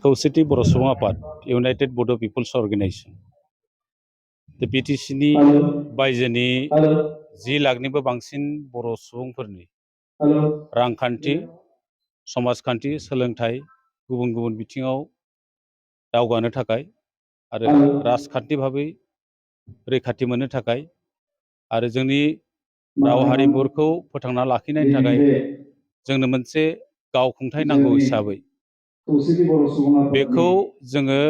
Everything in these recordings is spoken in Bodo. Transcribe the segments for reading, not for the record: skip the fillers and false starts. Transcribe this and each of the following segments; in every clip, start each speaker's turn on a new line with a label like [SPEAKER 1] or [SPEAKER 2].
[SPEAKER 1] खौसेथि बर' सुबुं आफाद इउनाइटेड बड' पिपल्स अर्गेनाइजेशन बिटिसिनि बायजोनि 10 लाखनिबो बांसिन बर' सुबुंफोरनि रांखान्थि समाजखान्थि सोलोंथाइ गुबुन गुबुन बिथिङाव दावगानो थाखाय आरो राजखान्थि भाबै रैखाथि मोननो थाखाय आरो जोंनि राव हारिमुखौ फोथांना लाखिनायनि थाखाय जोंनो मोनसे गावखुंथाय नांगौ हिसाबै बेखौ जोङो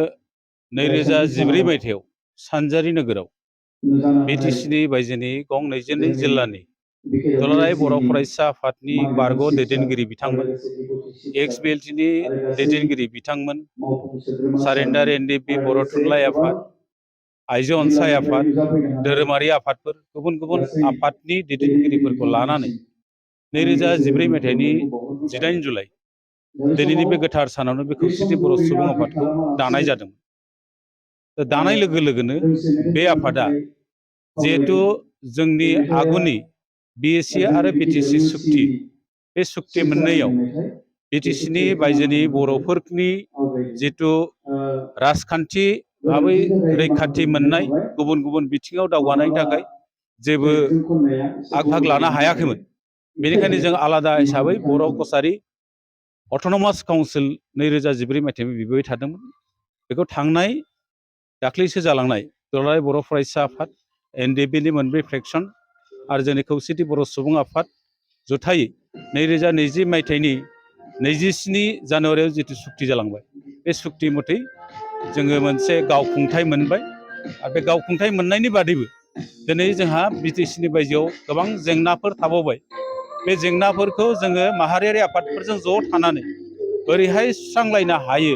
[SPEAKER 1] 2014 मायथाइयाव सानजारि नोगोराव बिटिसिनि बायजोनि गं 22 जिल्लानि दुलाराय बर' फरायसा आफादनि बारग' दैदेनगिरि बिथांमोन एक्स-बिएलटिनि दैदेनगिरि बिथांमोन सारेन्डार एनडिएफबि बर' थुनलाइ आफाद आइजो अनसाय आफाद धोरोमारि आफादफोर गुबुन गुबुन आफादनि दैदेनगिरिफोरखौ लानानै 2014 मायथाइनि 18 जुलाइ दिनैनि बे गोथार सानावनो बे खौसेथि बर' सुबुं आफादखौ दानाय जादों। दानाय लोगो लोगोनो बे आफादा जिहेथु जोंनि आगुनि बिएसि आरो बिटिसि सुक्ति बे सुक्ति मोननैयाव बिटिसिनि बायजोनि बर'फोरनि जिथु राजखान्थि भाबै रैखाथि मोननाय गुबुन गुबुन बिथिङाव दावगानायनि थाखाय जेबो आग-भाग लानो हायाखैमोन। बेनिखायनो जों आलादा हिसाबै बर' कसारि अट'नमास काउन्सिल 2014 मायथाइयाव बिबाय थादोंमोन। बेखौ थांनाय दाख्लैसो जालांनाय दुलाराय बर' फरायसा आफाद एनडिएफबिनि मोनब्रै फ्रेक्सन आरो जोंनि खौसेथि बर' सुबुं आफाद जथायै 2020 मायथाइनि 27 जानुवारियाव जिथु सुक्ति जालांबाय बे सुक्ति मथै जोङो मोनसे गावखुंथाय मोनबाय आरो बे गावखुंथाय मोननायनि बादैबो दिनै जोंहा बिटिसिनि बायजोआव गोबां जेंनाफोर थाबावबाय। बे जेंनाफोरखौ जोङो माहारियारि आफादफोरजों ज' थानानै बोरैहाय सुस्रांलायनो हायो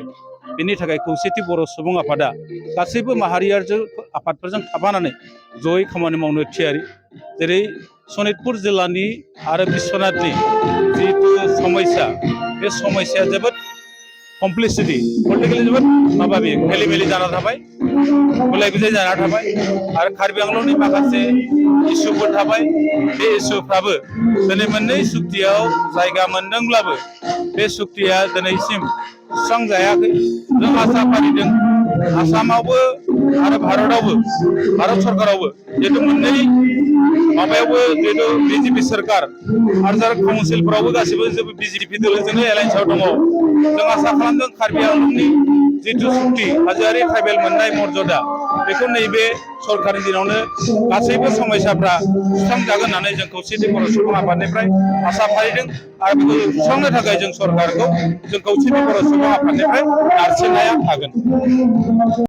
[SPEAKER 1] बेनि थाखाय खौसेथि बर' सुबुं आफादा गासैबो माहारियारि आफादफोरजों थाफानानै जयै खामानि मावनो थियारि। जेरै सनितपुर जिल्लानि आरो बिश्वनाथनि जिथु समस्या बे समस्याया जोबोद कमप्लेक्सिटि पलिटिकेलि जोबोद मेले मेले जाना थाबाय गुलाय गुजाय जाना थाबाय आरो कार्बि आंलंनि माखासे इसुफोर थाबाय। बे इसुफ्राबो दिनै मोननै सुक्तियाव जायगा मोनदोंब्लाबो बे सुक्तिया दिनैसिम सुस्रांजायाखै। जों आसा फारिदों आसामावबो आरो भारत सरकारावबो जिहेतु मोननै माबायावबो जिहेतु बिजेपि सोरखार आरो काउन्सिलफोरावबो गासिबो बिजेपि दोलोजोंनो एलायन्सआव दङ। जों आसा खालामदों कार्बि आंलंनि जिथु सुक्ति हाजोआरि ट्राइबेल मोननाय मर्यादा बेखौ नैबे सरकारनि दिनावनो गासैबो समस्याफ्रा सुस्रांजागोन होननानै जों खौसेथि बर' सुबुं आफादनिफ्राय आसा फारिदों आरो बेखौ सुस्रांनो थाखाय जों सरकारखौ जों खौसेथि बर' सुबुं आफादनिफ्राय नारसिननाया थागोन।